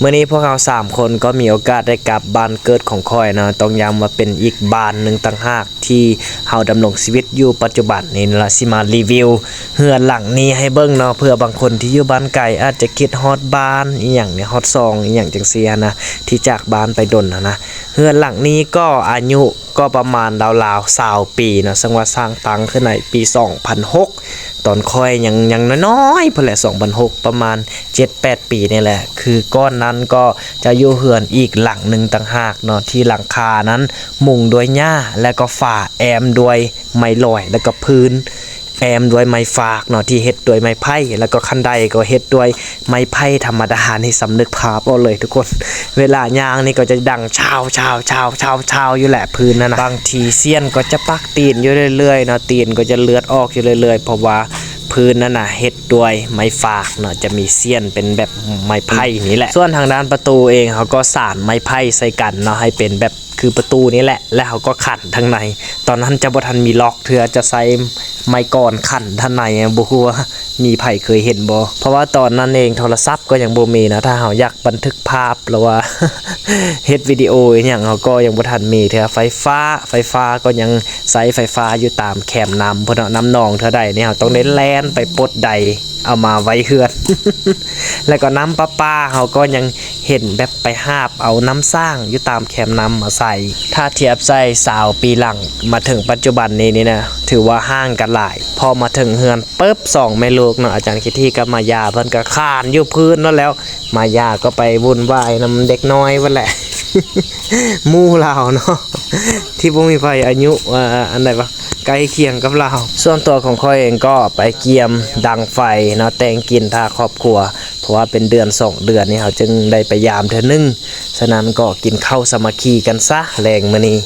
ມື້ນີ້ພວກເຮົາສາມຄົນກໍມີໂອກາດໄດ້ກັບບ້ານເກີດຂອງຂ້ອຍເນາະ, ຕ້ອງຢ້ຳວ່າເປັນອີກບ້ານໜຶ່ງຕ່າງຫາກທີ່ເຮົາດຳລົງຊີວິດຢູ່ປັດຈຸບັນນີ້ລະ. ຊິມາຣີວິວເຮືອນຫຼັງນີ້ໃຫ້ເບິ່ງເນາະ, ເພື່ອບາງຄົນທີ່ຢູ່ບ້ານໄກອາດຈະຄິດຮອດບ້ານອີ່ຫຍັງນີ້ ຮອດຊ່ອງອີ່ຫຍັງຈັ່ງຊີ້ຫັ້ນນະ, ທີ່ຈາກບ້ານໄປດົນຫັ້ນນະ. ເຮືອນຫຼັງນີ້ກໍອາຍຸກໍປະມານລາວໆຊາວປີເນາະ, ເຊິ່ງວ່າສ້າງຕັ້ງຂຶ້ນໃນປີສອງພັນຫົກ ຕອນຂ້ອຍຍັງ ຍັງນ້ອຍໆພຸ້ນແຫຼະ ສອງພັນຫົກ ປະມານເຈັດແປດປີນີ້ແຫຼະ. ຄືກ່ອນນັ້ນກໍຈະຢູ່ເຮືອນອີກຫຼັງໜຶ່ງຕ່າງຫາກເນາະ, ທີ່ຫຼັງຄານັ້ນມຸງດ້ວຍຫຍ້າ ແລ້ວກໍຝາແອ້ມດ້ວຍໄມ້ລອຍ ແລ້ວກໍພື້ນແອ້ມດ້ວຍໄມ້ຟາກເນາະ ທີ່ເຮັດດ້ວຍໄມ້ໄຜ່, ແລ້ວກໍຄັນໄດກໍເຮັດດ້ວຍໄມ້ໄຜ່ທຳມະດາ. ນີ້ສຳນຶກພາບເອົາເລີຍທຸກຄົນ, ເວລາຍ່າງນີ້ກໍຈະດັງຊາວໆໆໆຢູ່ແຫຼະພື້ນນັ້ນນະ. ບາງທີສ້ຽນກໍຈະປັກຕີນຢູ່ເລື້ອຍໆເນາະ, ຕີນກໍຈະເລືອດອອກຢູ່ເລື້ອຍໆ ເພາະວ່າພື້ນນັ້ນນະເຮັດ ດ້ວຍໄມ້ຟາກເນາະ, ຈະມີສ້ຽນເປັນແບບໄມ້ໄຜ່ນີ້ແຫຼະ. ສ່ວນທາງດ້ານປະຕູເອງ ເຮົາກໍສານໄມ້ໄຜ່ໃສ່ກັນເນາະ ໃຫ້ເປັນແບບຄືປະຕູນີ້ແຫຼະ, ແລ້ວເຮົາກໍຂັນທາງໃນ. ຕອນນັ້ນຈະບໍ່ທັນມີລັອກເທື່ອ, ຈະໃຊ້ໄມ້ກອນຂັນທາງໃນ, ບໍ່ຮູ້ວ່າມີໃຜເຄີຍເຫັນບໍ່. ເພາະວ່າຕອນນັ້ນເອງໂທລະສັບກໍຍັງບໍ່ມີນະ, ຖ້າເຮົາຢາກບັນທຶກພາບ ຫຼືວ່າເຮັດວິດີໂອອີ່ຫຍັງ ເຮົາກໍຍັງບໍ່ທັນມີເທື່ອ. ໄຟຟ້າ ໄຟຟ້າກໍຍັງໃຊ້ໄຟຟ້າຢູ່ຕາມແຄມນ້ຳພຸ້ນເນາະ, ນ້ຳໜອງເທື່ອໃດນີ້ ເຮົາຕ້ອງໄດ້ແລ່ນໄປປົດໄດ ເອົາມາໄວ້ເຮືອນ ແລ້ວກໍນ້ຳປະປາເຮົາກໍຍັງເຫັນແບບໄປຫາບເອົານ້ຳສ້າງຢູ່ຕາມແຄມນ້ຳມາໃສ່. ຖ້າທຽບໃສ່ຊາວປີຫຼັງມາເຖິງປັດຈຸບັນນີ້ນີ້ນະ ຖືວ່າຫ່າງກັນຫຼາຍ. ພໍມາເຖິງເຮືອນປຶບ ສອງແມ່ລູກເນາະ ອາຈານຄິດທີກັບມາຢາ ເພິ່ນກໍຄານຢູ່ພື້ນນັ້ນແລ້ວ. ມາຢາກໍໄປວຸ່ນວາຍນຳເດັກນ້ອຍພຸ້ນແຫຼະ ໝູ່ລາວເນາະ ທີ່ບໍ່ມີໃຜອາຍຸ ເອີ ອັນໃດວະ ໃກ້ຄຽງກັບລາວ. ສ່ວນຕົວຂອງຂ້ອຍເອງກໍໄປກຽມດັງໄຟເນາະ ແຕ່ງກິນຖ້າຄອບຄົວ, ເພາະວ່າເປັນເດືອນສອງເດືອນນີ້ ເຮົາຈຶ່ງໄດ້ໄປຢາມເທື່ອໜຶ່ງ. ສະນັ້ນກໍກິນເຂົ້າສາມັກຄີກັນຊະແລງມື້ນີ້.